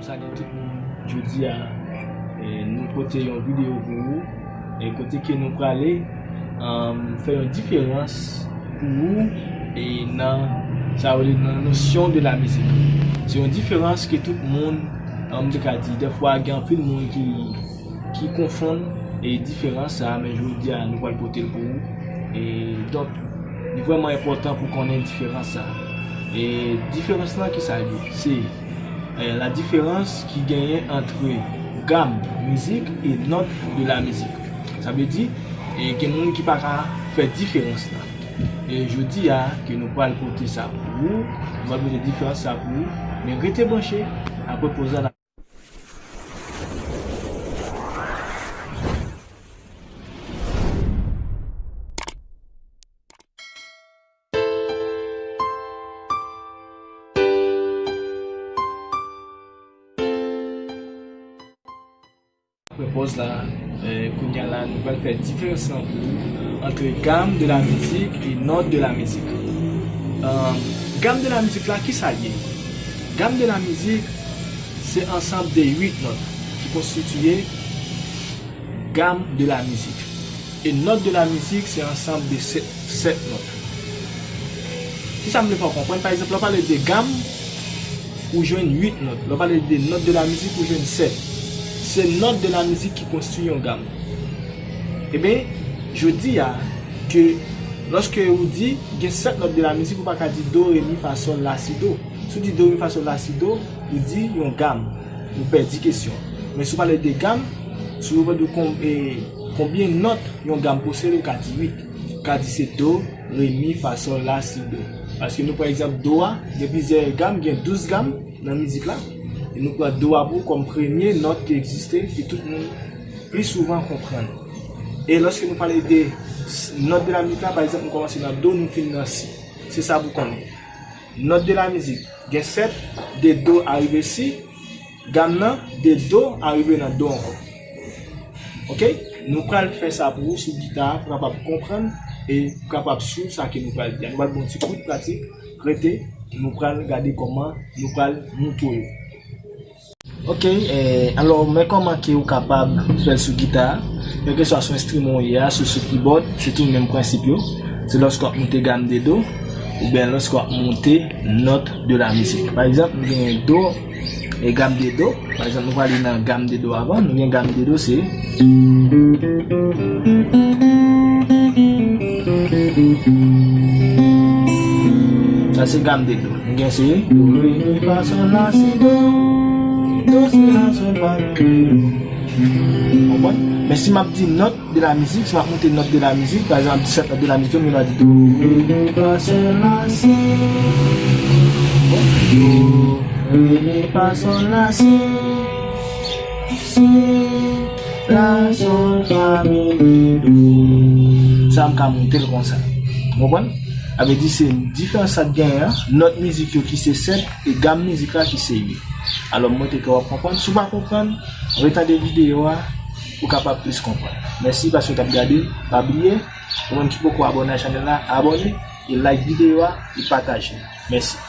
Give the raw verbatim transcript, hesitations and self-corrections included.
Salye tout moun, jodi a, e, nou pote yon videyo pou ou, e, kote ke nou prale, um, fè yon diferans pou ou, e, nan, sa yo rele nan notion de la musique. Se yon diferans ke tout moun, um, m te ka di, dèfwa gen anpil moun ki, ki konfonn, e, diferans sa, men jodi a, nou pral pote l pou ou. E, donk, li vrèman enpòtan pou konnen diferans sa. E, diferans lan, ki sa l ye? Se, e, la diferans ki genyen antre gam mizik e nòt de la mizik. Sa vle di, e, gen moun ki pa ka fè diferans la. E jodi a, ke nou pral pote sa pou ou, nou pral pote diferans sa pou ou, men rete branche, apre poz la, n a Apre pòz la, e, kounye a la, nou pral fè diferans lan pou ou antre gam de la mizik e nòt de la mizik. E, gam de la mizik la, ki sa l ye? Gam de la mizik, se ansanm de uit nòt ki konstitiye gam de la mizik. E nòt de la mizik, se ansanm de sèt, sèt nòt. Kisa m vle fè w konprann? Pa egzanp, lè w pale de gam, ou jwenn uit nòt. Lè w pale de nòt de la mizik, ou jwenn sèt. Se nòt de la mizik ki konstwi yon gam. Ebyen, jodi a, ke lòske ou di, gen sèt nòt de la mizik, ou pa ka di do, re, mi, fa, sòl, la, si, do. Si w di do, re, mi, fa, sòl, la, si, do, ou di yon gam. Ou pèdi kesyon. Men si w pale de gam, si w mande w kon-, e, konbyen nòt yon gam posede, ou ka di uit. Ou ka di se do, re, mi, fa, sòl, la, si, do. Paske nou pran egzanp do a, gen plizyè gam, gen douz gam nan mizik la. E nou pran do a pou kòm premye nòt ki egziste, ke tout moun pli souvan konprann. E lòske nou pale de s-, nòt de la mizik la, pa egzanp, nou kòmanse nan do, nou fini nan si. Se sa pou konnen. Nòt de la mizik, gen sèt, de do a rive si, gam nan, de do a rive nan do ankò. Oke? Nou pral fè sa pou ou sou gita a, pou kapab konprann e pou kapab swiv sa ke nou pral di a. Nou pral ba w yon ti kout pratik, rete, nou pral gade kòman nou pral moutre w. Oke, e, alò, men kòman ke ou kapab fè l sou gita a. Kèlkeswa sou enstriman w ye a, sou, sou kibòd, se tou menm prensip yo. Se lòske w ap moute gam de do, oubyen lòske w ap moute nòt de la mizik. Pa egzanp, nou gen do e gam de do. Pa egzanp, nou prale nan gam de do avan. Nou gen gam de do, se Sa se gam de do. Nou gen se do, re, mi, fa, sòl, la, si, do. Do, si, la, sòl, fa, mi, re, do. Konprann? Men si m ap di nòt de la mizik, si m ap moute nòt de la mizik, pa egzanp, m ap di sèt nòt de la mizik, m ap di do, re, mi, fa, sòl, la, si. Do, re, mi, fa, sòl, la, si. Si, la, sòl, fa, mi, re, do. Sa m ka moute l konsa. Ou konprann? Sa vle di se diferans sa k genyen an, nòt mizik yo ki se sèt e gam mizik la ki se uit. Alò, m swete ke w ap konprann. Si w pa konprann, retande videyo a, ou kapab plis konprann. Mèsi paske w t ap gade. Pa bliye, ou menm ki poko abòne a chanèl la, abòne e like videyo a e pataje. Mèsi.